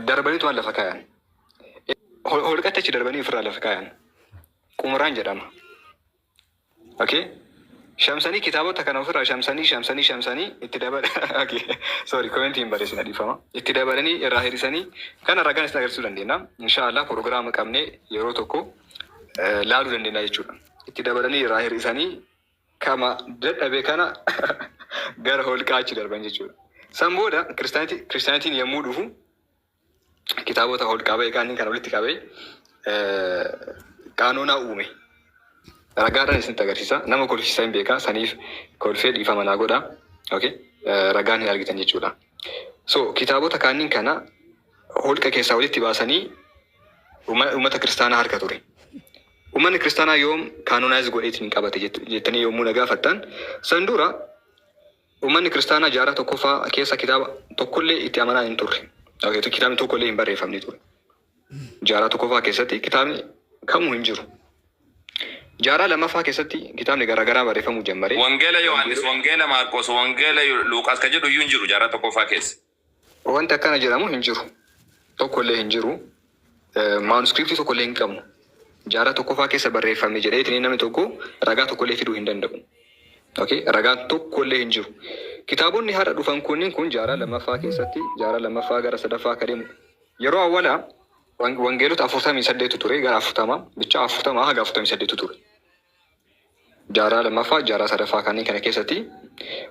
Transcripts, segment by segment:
Darbaniitu waan lafa kaayan. Holqatti achi darbanii ofirraa lafa kaayan. Qumraan jedhama. Okay? Shamsanii kitaabota kana ofirraa shamsanii shamsanii shamsanii itti dabal, okay. Sorry, commentii hin barreessina, dhiifama. Itti dabalanii irraa hir'isanii kana ragaan isin agarsiisuu dandeenya. Inshaallah proogiraama qabnee yeroo tokko laaluu dandeenya jechuudha. Itti dabalanii irraa hir'isanii kama dadhabe kana gara holqaa achi darban jechuudha. San booda kiristaanitiin yommuu dhufu kitaabota holqaa ba'e kaaniin kana walitti qabee qaanonaa uume. Ragaadhaan isinitti agarsiisa. Nama kolfisiisaa hin beekaa. Saniif kolfee, dhiifama naa godha. Okay. Ragaan hin argitan jechuudha. So kitaabota kaaniin kana holqa keessaa walitti baasanii uummata kiristaanaa harka ture. Uummanni kiristaanaa yoom canonize godheetiin qabate jettanii yommuu na gaafattan, san dura uummanni kiristaanaa jaarraa tokkoffaa keessa kitaaba tokkollee itti amanaa hin turre. Okay, kitaabni tokkollee hin barreeffamne ture. Jaarraa tokkoffaa keessatti kitaabni kamuu hin jiru. Jaarraa lammaffaa keessatti kitaabni garaagaraa barreeffamuu jalqabe. Wangeela Yohaannis, Wangeela Maarqos, Wangeela Luuqaas kan jedhu iyyuu hin jiru jaarraa tokkoffaa keessa. Wanti akkana jedhamu hin jiru. Tokkollee hin jiru. Manuscriptii tokkollee hin qabnu. Jaarraa tokkoffaa keessa barreeffame jedhee namni tokko ragaa tokkollee fiduu hin danda'u. Okay? Ragaan tokkollee hin jiru. Kitaabonni har'a dhufan kunniin kun jaarraa lammaffaa keessatti, jaarraa lammaffaa gara sadaffaa akka deemu. Yeroo awwalaa wangeelota 48tu ture, gara 40 bichaa, 40 haga 48tu ture. Jaarraa lammaffaa, jaarraa sadaffaa kanneen kana keessatti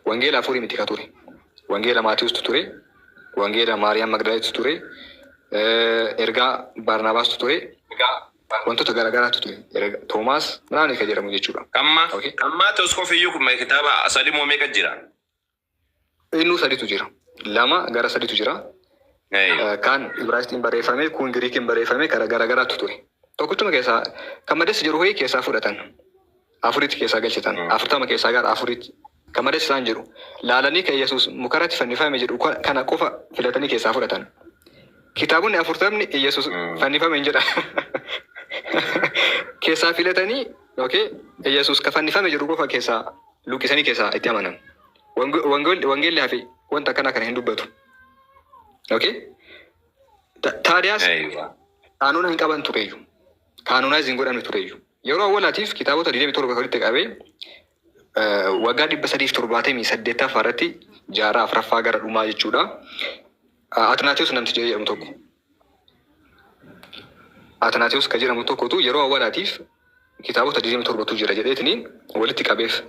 wangeela afurii miti ka ture. Wangeela Maatiyuustu ture, wangeela Maariyaam Magdaleetu ture, ergaa Baarnabaastu ture, wantoota garaagaraatu ture. Toomaas ምናምን kan jedhamu jechuudha. Kamma Okay. kan Maatewos qofiyyuu kun kitaaba sadimoo meeqa jira? Innuu saditu jira. Lama gara saditu jira. Kaan Ibraayisxiin barreeffame, kun Giriikiin barreeffame, kara garaagaraatu ture. Tokkichuma keessaa kan madeessa jiru ho'i keessaa fudhatan. Afuritti keessaa galchitan. 40 keessaa gara afuritti. Kan madeessa isaan jedhu. Laalanii kan Yesuus mukarratti fannifame jedhu kana qofa filatanii keessaa fudhatan. Kitaabonni 40ni Yesuus fannifame hin jedha. Keessaa filatanii, okay, Yesuus ka fannifame jedhu qofa keessaa luqqisanii keessaa itti amanan. Wangeelli hafe wanta akkanaa kana hin dubbatu. Okay? Taadiyaas kaanona hin qaban tureyyuu. Canonize hin godhamne tureyyuu. Yeroo awwalaatiif kitaabota 27 walitti qabee waggaa 378ffaa irratti, jaarraa afuraffaa gara dhumaa jechuudha. Atinaatiyus namticha jedhamu tokko. Atinaatiyus kan jedhamu tokkotu yeroo awwalaatiif kitaabota 27tu jira jedheetiniin walitti qabeef.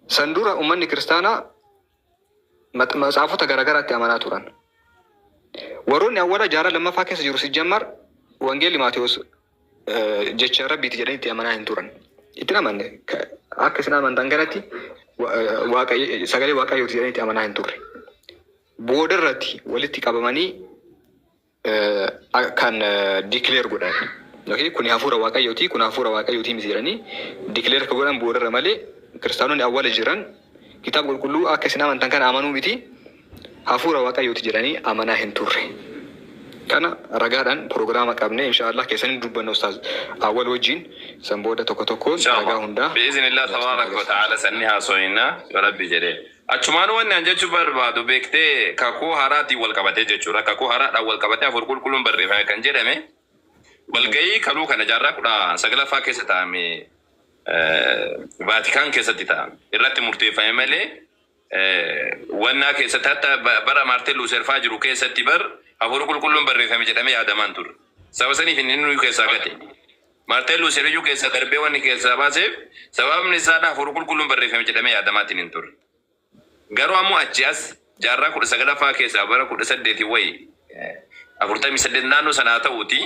San dura uummanni kiristaanaa matsaafota garaagaraatti amanaa turan. Warroonni awwala jaarraa lammaffaa keessa jiru sijjammar wangeelli Maatiyus jecha rabbiiti jedhanii itti amanaa hin turan. Itti hin amanne, akka isin amantan kanatti sagalee waaqayyooti jedhanii itti amanaa hin turre. Booda irratti walitti qabamanii kan declare godhan. Okay? Kuni hafuura waaqayyooti, kun hafuura waaqayyooti miti jedhanii declare kan godhan boodarra malee, kiristaanonni awwala jiran kitaaba qulqulluu akka isin amantan kana amanuu miti, hafuura waaqayyooti jedhanii amanaa hin turre. Kana ragaadhaan proogiraama qabnee inshaallah keessanii dubbanna ustaaz Awwal wajjin, san booda tokko tokkoon ragaa hundaa. بإذن الله تبارك وتعالى sanni haasoyna yoo rabbi jedhee. Achumaan wanni an jechuu barbaadu, beektee, kakuu haaraatiin wal qabatee jechuudha. Kakuu haaraadhaan wal qabatee hafuur qulqulluun barreeffame kan jedhame walgahii kaluu kana jaarraa 19ffaa keessa taa'ame, Vaatikaan keessatti taa'ame irratti murteeffame malee, wannaa keessatti hatta bara Maartin Luuser faa jiru keessatti bar hafuura qulqulluun barreeffame jedhamee yaadamaan ture. Saba saniif inni nuyi keessaa gate. Maartin Luuser iyyuu keessaa darbee wanni keessaa baaseef sababni isaadha, hafuura qulqulluun barreeffame jedhamee yaadamaatiin hin turre. Garuu ammoo achi as jaarraa 19ffaa keessaa bara 18 wayi 48 naannoo sanaa ta'uuti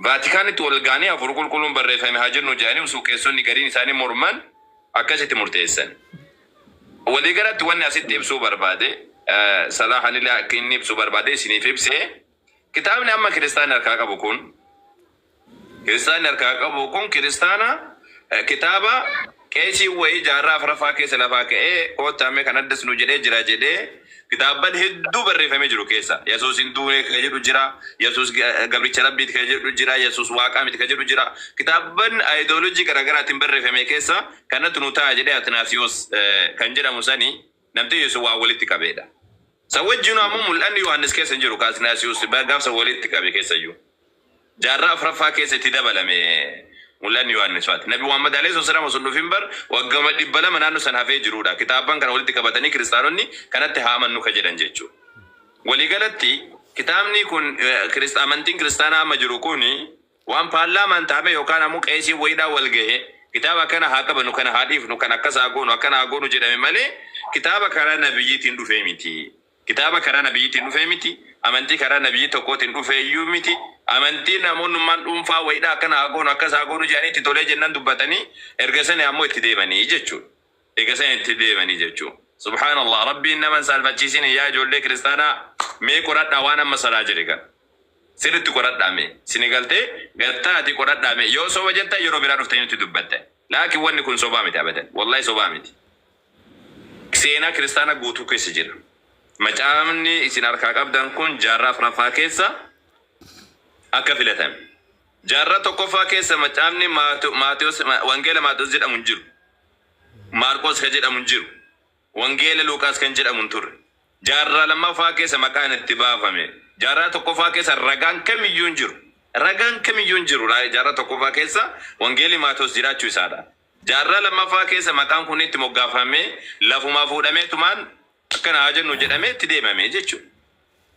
Vaatikaanitti wal ga'anii hafuura qulqulluun barreeffame haa jennu jedhanii, osoo qeessonni gariin isaanii morman akkasitti murteessan. Waliigalatti wanni asitti ibsuu barbaade, Salaahanillee akka inni ibsuu barbaade isiniif ibse, kitaabni amma kiristaanni harkaa qabu kun, kiristaanni harkaa qabu kun, kiristaana kitaaba qeesiin wayii jaarraa afuraffaa keessa lafaa ka'ee koottaame kan addas nu jedhee jira jedhee kitaabban hedduu barreeffamee jiru keessa Yesuus hin duune kan jedhu jira, Yesuus gabricha rabbiiti kan jedhu jira, Yesuus waaqaa miti kan jedhu jira. Kitaabban ayidoolojii garaagaraatiin barreeffame keessa kanatu nu ta'a jedhee Atinaasiyoos kan jedhamu sani namti Yesuus waa walitti qabeedha. San wajjinuu ammoo mul'anni Yohaannis keessa hin jiru ka Asnaasiyuus gaafsa walitti qabe keessayyuu. Jaarraa afraffaa keessa itti dabalame mul'anni Yohaannis faati. Nabi Muhammad alayhi wassalaam osoo hin dhufin bar waggama 200 naannoo san hafee jiruudha. Kitaabban kana walitti qabatanii kiristaanonni kanatti haa amannu ka jedhan jechuudha. Waliigalatti kitaabni kun amantiin kiristaanaa amma jiru kun waan paarlaamaan taa'ame yookaan ammoo qeesiin wayiidhaan wal gahe kitaaba akkana haa qabanu, kana haa dhiifnu, kan akkas haa goonu, akkana haa goonu jedhame malee kitaaba karaa nabiyyiitiin dhufee miti. Kitaaba karaa nabiyyiitiin dhufee miti. Amantii karaa nabiyyii tokkootiin dhufee iyyuu miti. Amantii namoonnummaan dhuunfaa wayiidhaa akkana haa goonu, akkas haa goonu jedhanii itti tolee jennaan dubbatanii erga sanii ammoo itti deemanii jechuudha. Erga sanii itti deemanii jechuudha. Subhaanallah, Rabbiin nama hin saalfachiisin. Yaa ijoollee kiristaanaa, mee qoradhaa waan amma salaa jedhe kana. Sirritti qoradhaa mee. Sini galtee gattaati qoradhaa mee. Yoo soba jettan yeroo biraa dhuftanii nutti dubbattan. Laakiin wanni kun sobaa miti abadan. Wallahi sobaa miti. Seenaa kiristaana guutuu keessa jira. Macaafni isin harkaa qabdan kun jaarraa afraffaa keessa akka filatame. Jaarraa tokkoffaa keessa macaafni Maatewos, Wangeela Maatewos jedhamu hin jiru. Maarqos ka jedhamu hin jiru. Wangeela Luuqaas kan jedhamu hin turre. Jaarraa lammaffaa keessa maqaan itti baafame. Jaarraa tokkoffaa keessa ragaan kamiyyuu hin jiru. Ragaan kamiyyuu hin jiru. Jaarraa tokkoffaa keessa Wangeelli Maatewos jiraachuu isaadha. Jaarraa lammaffaa keessa maqaan kun itti moggaafamee lafumaa fuudhameetumaan akkana haa jennu jedhamee itti deemame jechuudha.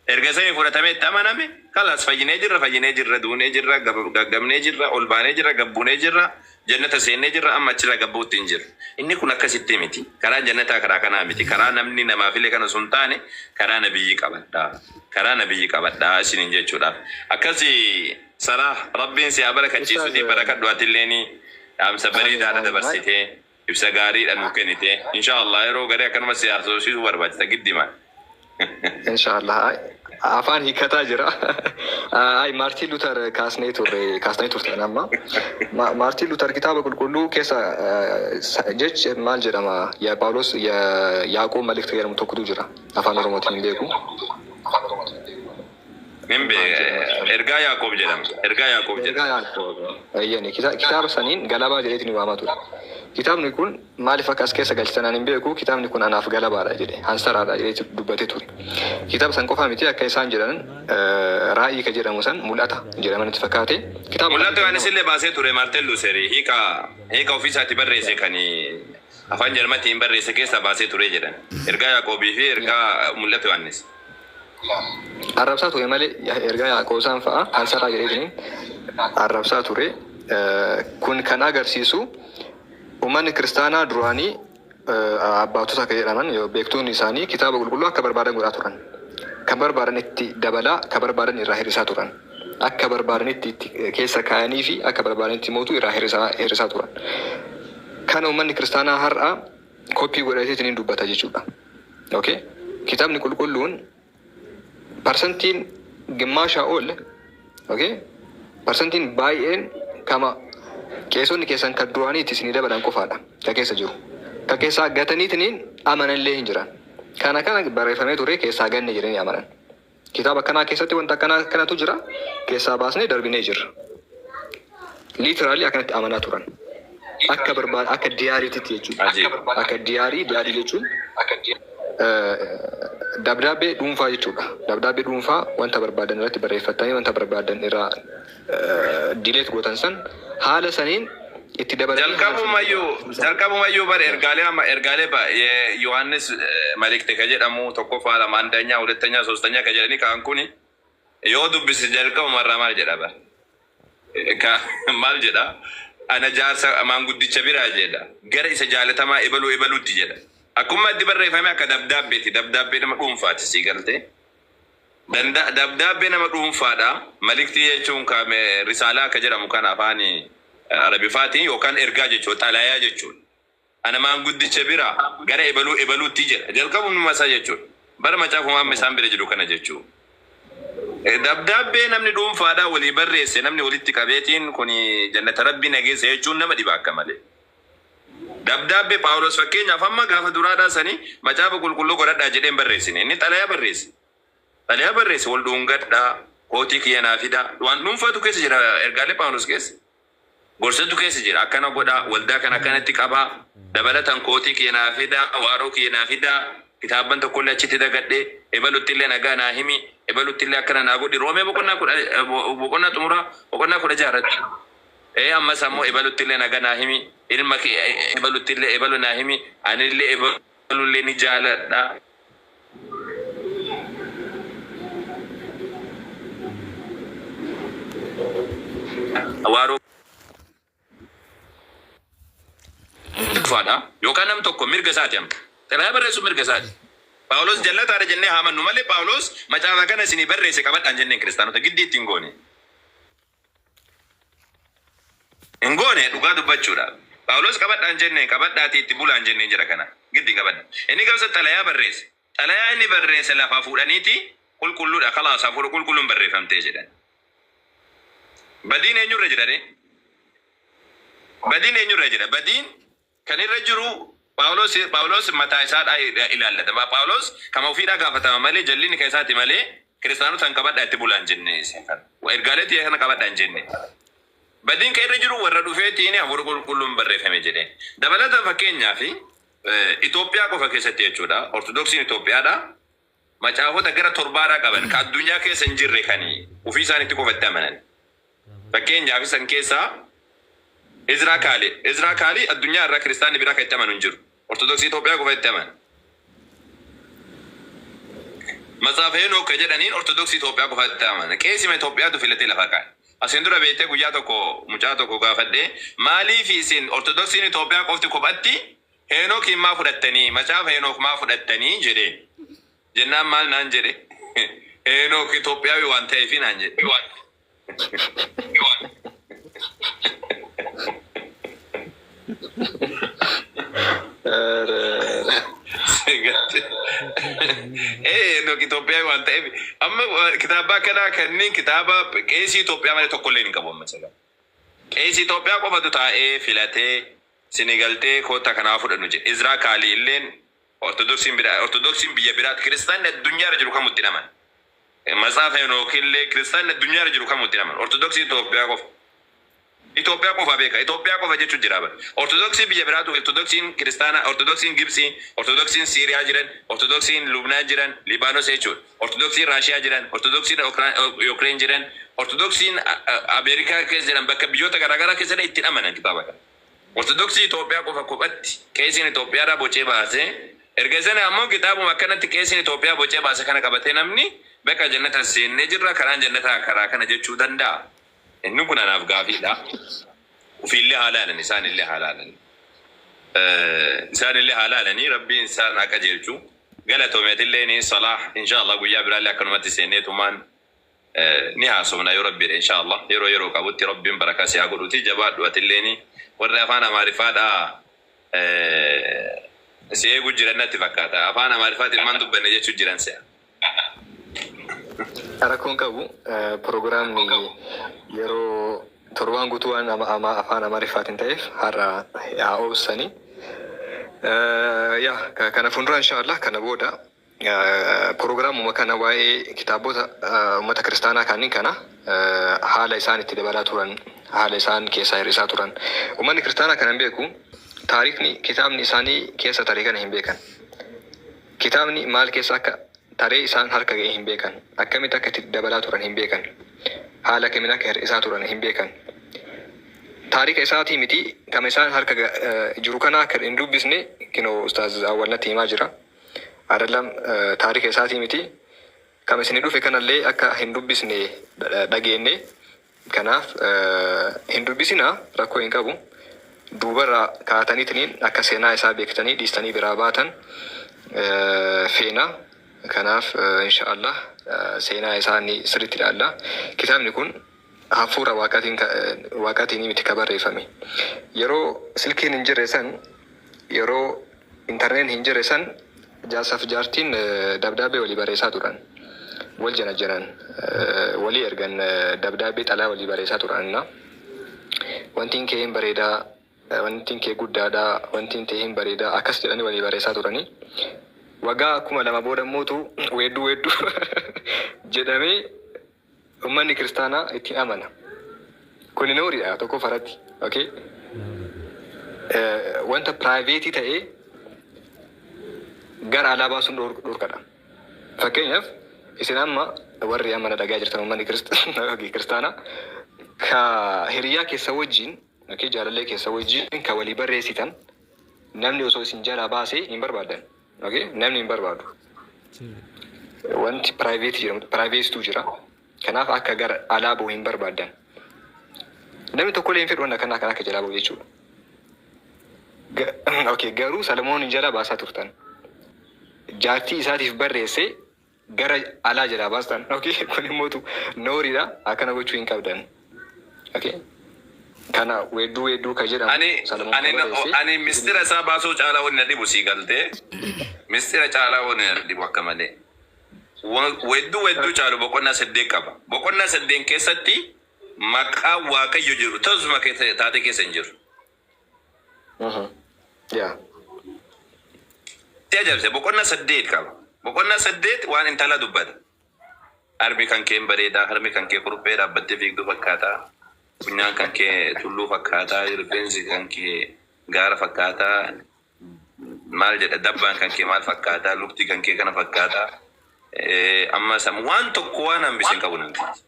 Erga sanii fudhatamee itti amaname, kalaas fayyinee jirra, fayyinee jirra, duunee jirra, gaggabnee jirra, ol baanee jirra, gad buunee jirra, jannata seennee jirra, amma achirraa gad bu'uutti hin jirru. Inni kun akkasitti miti. Karaan jannataa karaa kanaa miti. Karaa namni namaa file kana osoo hin taane karaa nabiyyii qabadhaa. Karaa nabiyyii qabadhaa isiniin jechuudhaaf. Akkasi Salah, Rabbiin si haa Ustaaz barakachiisuutii barakadhu atilleeni dhaamsa amiin bareedaadha amiin. Ay dabarsitee. Ibsa gaariidha nuu kennite. Inshaa Allah yeroo garii akkanuma si haasofsiisuu barbaachisa giddimaan. Inshallah. Ay, afaan hiikkataa jira. Ay, Maartiin Luuter kaasnee turre, kaasnee turtan amma. Maartiin Luuter kitaaba qulqulluu keessa jechi maal jedhama? Ya Phaawulos ya Yaaqoob malikt jedhamu tokkotu jira. Afaan Oromootiin hin beeku. Nin Maal beeka. jedhama kitaabni? Ergaa Yaaqoob jedhama. Ergaa Yaaqoob Ergaa jedhama. Yaaqoob. Eeyyani. Kitaaba saniin galabaa jedheetiin waamaa ture. Kitaabni kun maaliif akka as keessa galchitan ani hin beeku. Kitaabni kun anaaf galabaadha jedhe. Hansaraadha jedheeti dubbatee ture. Kitaaba san qofaa miti, akka isaan jedhan raa'ii ka jedhamu san mul'ata jedhama natti fakkaate. Kitaaba Mul'ata kamitti Yohaannis illee baasee ture Maartin Luuser hiika ofii isaati barreesse kan afaan Jarmatiin barreesse keessaa baasee ture jedhan. Ergaa Yaaqoobii fi ergaa Mul'ata Yohaannis. Arrabsaa ture malee ergaa Yaaqoob isaan fa'a hansaraa jedheetiin arrabsaa ture. Kun kan agarsiisu uummanni kiristaanaa duraanii abbaatota akka jedhaman beektoonni isaanii kitaaba qulqulluu akka barbaadan godhaa turan. Kan barbaadan itti dabalaa, kan barbaadan irraa hir'isaa turan. Akka barbaadanitti itti keessa kaayanii fi akka barbaadanitti mootu irraa hir'isaa turan. Kana uummanni kiristaanaa har'a koppii godhateetiin dubbata jechuudha. Okay? Kitaabni qulqulluun parsantiin gimmaashaa ol, okay? Parsantiin baay'een kama qeesonni keessan kan duraaniitti isinii dabalan qofaadha ka keessa jiru. Ka keessaa gataniitiniin amananillee hin jiran. Kana kana barreeffamee ture keessaa ganne jedhanii amanan. Kitaaba akkanaa keessatti wanta akkanaa kanatu jira, keessaa baasnee darbinee jirra. Literally akkanatti amanaa turan. Akka barbaad akka diyaariititti jechuudha. Ajiib. Akka diyaarii, diyaarii jechuun dabdaabbee dhuunfaa jechuudha. Dabdaabbee dhuunfaa wanta barbaadan irratti barreeffatanii wanta barbaadan irraa delete gootan san haala saniin itti dabalanii haala saniin Jalqabumayyuu jalqabumayyuu bar ergaalee amma ergaalee ba Yohaannis malikte ka jedhamu tokkoffaa, lama, andanyaa, hulettanyaa, soostanyaa ka jedhanii ka'an kuni yoo dubbise jalqabuma irraa maal jedha bar ka maal jedha? Ana jaarsa maanguddicha biraa jedha, gara isa jaalatamaa ebaluu ebaluutti jedha. Akkuma itti barreeffame akka dabdaabbeeti, dabdaabbee nama dhuunfaati, sii galtee. Danda, dabdaabbee nama dhuunfaadha. Maliktii jechuun ka risaalaa akka jedhamu kana afaan Arabifaatiin yookaan ergaa jechuudha, xalayaa jechuudha. Ana maanguddicha bira gara ebaluu ebaluutti jedha. Jalqabuma isaa jechuudha. Bara macaafuma amma isaan bira jiru kana jechuudha. Dabdaabbee namni dhuunfaadhaa walii barreesse namni walitti qabeetiin kun jannata Rabbii nageessa jechuun nama dhiba akka malee. Dabdaabbee Phaawulos fakkeenyaaf amma gaafa duraadhaa sanii macaafa qulqulluu godhadhaa jedhee hin barreessine. Inni xalayaa barreesse. Xalayaa barreesse, wal dhuungadhaa, kootii kiyya naa fidaa. Waan dhuunfaatu keessa jira ergaalee Phaawulos keessa. Gorsatu keessa jira. Akkana godhaa, waldaa kana akkanatti qabaa, dabalatan kootii kiyya naa fidaa, waaroo kiyya naa fidaa. Kitaabban tokkollee achitti dagadhe. Ebaluttillee nagaa naa himi. Ebaluttillee akkana naa godhi. Roomee boqonnaa kudha boqonnaa xumuraa boqonnaa 16 irratti. Ee ammas ammoo ebaluttillee nagaa naa himi. Ilma kee ebaluttillee ebalu naa himi. Anillee ebalullee ni jaaladha. Waaroo dhufaadha. Yookaan nam tokko mirga isaati amma. Xalayaa barreessuun mirga isaati. Phaawulos jallataadha jennee haa amannu malee Phaawulos macaafa kana isinii barreesse qabadhaan jenneen kiristaanota giddii itti hin goone. Hin goone dhugaa dubbachuudha. Phaawulos qabadhaan jenneen qabadhaatii itti bulaan jenneen jira kana. Giddi hin qabadha. Inni gaafsa xalayaa barreesse. Xalayaa inni barreesse lafaa fuudhaniiti qulqulluudha kalaas hafuura qulqulluun barreeffamtee jedhan. Badiin eenyurra jira ree? Badiin eenyurra jira? Badiin kan irra jiru Phaawulos Phaawulos mataa isaadhaa ilaallata. Phaawulos kama ofiidhaa gaafatama malee jallinni kan isaati malee kiristaanota kan qabadhaa itti bulaa hin jenne isin kana. Ergaalee tiyya kana qabadhaa hin jenne. Badiin kan irra jiru warra dhufeetiin hafuura qulqulluun barreeffame jedhee. Dabalata fakkeenyaaf Itoophiyaa qofa keessatti jechuudha. Ortodoksiin Itoophiyaadha. Macaafota gara torbaadhaa qaban ka addunyaa keessa hin jirre kan ufii isaaniitti qofa itti amanan. Fakkeenyaaf san keessaa Izraa Kaali. Izraa Kaali addunyaa irraa kiristaanni biraa kan itti amanu hin jiru. Ortodoksii Itoophiyaa qofa itti amana. Matsaafa Henook ka jedhaniin Ortodoksii Itoophiyaa qofa itti amana. Qeesima Itoophiyaatu filatee lafa kaa'e. Asiin dura beektee guyyaa tokko mucaa tokko gaafadhee maaliif isin Ortodoksiin Itoophiyaa qofti kophatti Heenokiin maa fudhattanii? Macaafa Henook maa fudhattanii? jedheen. Jennaan maal naan jedhe? Henook Itoophiyaawii waan ta'eefi naan jedhe. Ee Henook Itoophiyaawii waan ta'eef amma kitaaba akkanaa kanneen kitaaba qeesii Itoophiyaa malee tokkollee hin qabu amma sagal. Qeesii Itoophiyaa qofatu taa'ee filatee Sini galtee koottaa kana haa fudhannu jedhe. Izraa Kaalii illeen Ortodoksiin bira Ortodoksiin biyya biraatti kiristaanni addunyaa irra jiru kamuu itti hin amanu. Matsaafa Henook illee kiristaanni addunyaa irra jiru kamuu itti hin amanu. Ortodoksii Itoophiyaa qofa. Itoophiyaa qofa beeka. Itoophiyaa qofa jechuun jira bara. Ortodoksii biyya biraatu Ortodoksiin kiristaana Ortodoksiin Gibtsii, Ortodoksiin Siiriyaa jiran, Ortodoksiin Lubnaan jiran, Libaanos jechuudha. Ortodoksiin Raashiyaa jiran, Ortodoksiin Yukireen jiran, Ortodoksiin Ameerikaa keessa jiran bakka biyyoota garaagaraa keessa jiran itti hin amanan kitaaba kana. Ortodoksii Itoophiyaa qofa kophatti qeesiin Itoophiyaadhaa bocee baase. Erga sana ammoo kitaabuma akkanatti qeesiin Itoophiyaa bocee baase kana qabatee namni baqa jannata seennee jirra karaan jannataa karaa kana jechuu danda'a? Inni kun anaaf gaafiidha. Ufiillee haa laalan isaanillee haa laalan. Isaanillee haa laalanii rabbiin isaan haa qajeelchu. Galatoomi atilleen Salaah inshaa Allah guyyaa biraallee akkanumatti seenneetumaan ni haasofna yoo rabbi jedhe inshaa Allah yeroo yeroo qabutti rabbiin barakaa si haa godhuti jabaadhu atilleeni warri afaan amaariffaadha si eegu jiran natti fakkaata afaan amaariffaatiin maan dubbanne jechu jiran se'a. Rakkoon qabu piroogiraamni yeroo torbaan guutuu waan afaan amaariffaatiin ta'eef har'a haa obsani. Yaa kana fuuldura inshaa Allah kana booda Piroogiraamuma kana waa'ee kitaabota ummata kiristaanaa kaannin kana haala isaan itti dabalaa turan, haala isaan keessaa hir'isaa turan. Ummanni kiristaanaa kana hin beeku. Taariikni kitaabni isaanii keessa tare kana hin beekan. Kitaabni maal keessa akka taree isaan harka ga'e hin beekan. Akkamitti akka itti dabalaa turan hin beekan. Haala kamiin akka hir'isaa turan hin beekan. Taarika isaatii miti kama isaan harka jiru kana akka hin dubbisne kinoo Ustaaz Awwal natti himaa jira. Adallam taarika isaatii miti kama isini dhufe kanallee akka hin dubbisne dhageenne kanaaf hin dubbisinaa rakkoo hin qabu duubarraa kaataniitiniin akka seenaa isaa beektanii dhiistanii biraa baatan feena kanaaf insha Allah seenaa isaa ni sirriitti ilaalla kitaabni kun hafuura waaqaatiin waaqaatiin miti ka barreeffame yeroo silkiin hin jirre san yeroo Internet hin jirre san jaarsaf jaartiin dabdaabbee walii bareesaa turan. Wal janajjanan. Walii ergan dabdaabbee xalaa walii bareesaa turan. Na wantiin kee hin bareedaa, wantiin kee guddaadha, wantiin tee hin bareedaa akkas jedhanii walii bareesaa turanii. Waggaa 2000 booda immootu weedduu weedduu jedhamee ummanni kiristaanaa ittiin amana. Kuni nooriidha tokkoffaa irratti. Okay? Wanta piraayiveetii ta'ee Gara alaa baasuun dhorkadha. Fakkeenyaaf, isin amma warri amma na dhagaa jirtan, uummanni kiristaanaa, ka hiriyaa keessa wajjin, okay, jaalallee keessa wajjin ka walii barreessitan namni osoo isin jalaa baasee hin barbaadan. Okay? Namni hin barbaadu. Wanti private jedhamu, privacytu jira. Kanaaf akka gara alaa bahu hin barbaadan. Namni tokkollee hin fedhu wanna kana kan akka jalaa bahu jechuudha. Okay, garuu Salamoon jalaa baasaa turtan. Jaartii isaatiif barreessee gara alaa jalaa baastan. Okay, kun immootu nooriidha. Akkana gochuu hin qabdan. Okay. Kana Weedduu Weedduu ka jedhamu Ani Salamoon ani ka barreesse. Ani mistira isaa baasuu caalaa wanni na dhibu, sii galtee, mistira caalaa wanni na dhibu akka malee. Weedduu Weedduu caalu boqonnaa 8 qaba. Boqonnaa 8 keessatti maqaa Waaqayyo jiru tasuma keessa taatee keessa hin jiru. Si ajaa'ibse, boqonnaa 8 qaba. Boqonnaa 8 waan intala dubbata. Harmi kan kee hin bareedaa, harmi kan kee kuruphee dhaabbattee fiigduu fakkaataa, funyaan kan kee tulluu fakkaataa, rifeensi kan kee gaara fakkaataa, maal jedha, dabbaan kan kee maal fakkaataa, lukti kan kee kana fakkaataa. Amma sam waan tokko waan hambise hin qabu namtichi.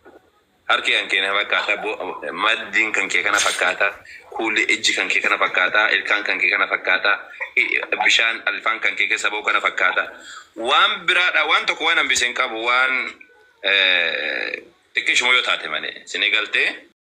Harki kan kee kana fakkaataa, maddiin kan kee kana fakkaataa, kuulli ijji kan kee kana fakkaataa, ilkaan kan kee kana fakkaataa, bishaan alfaan kan kee keessa ba'u kana fakkaataa. Waan biraadha, waan tokko waan hambise hin qabu, waan xiqqishuma yoo taate malee. Isinii galtee?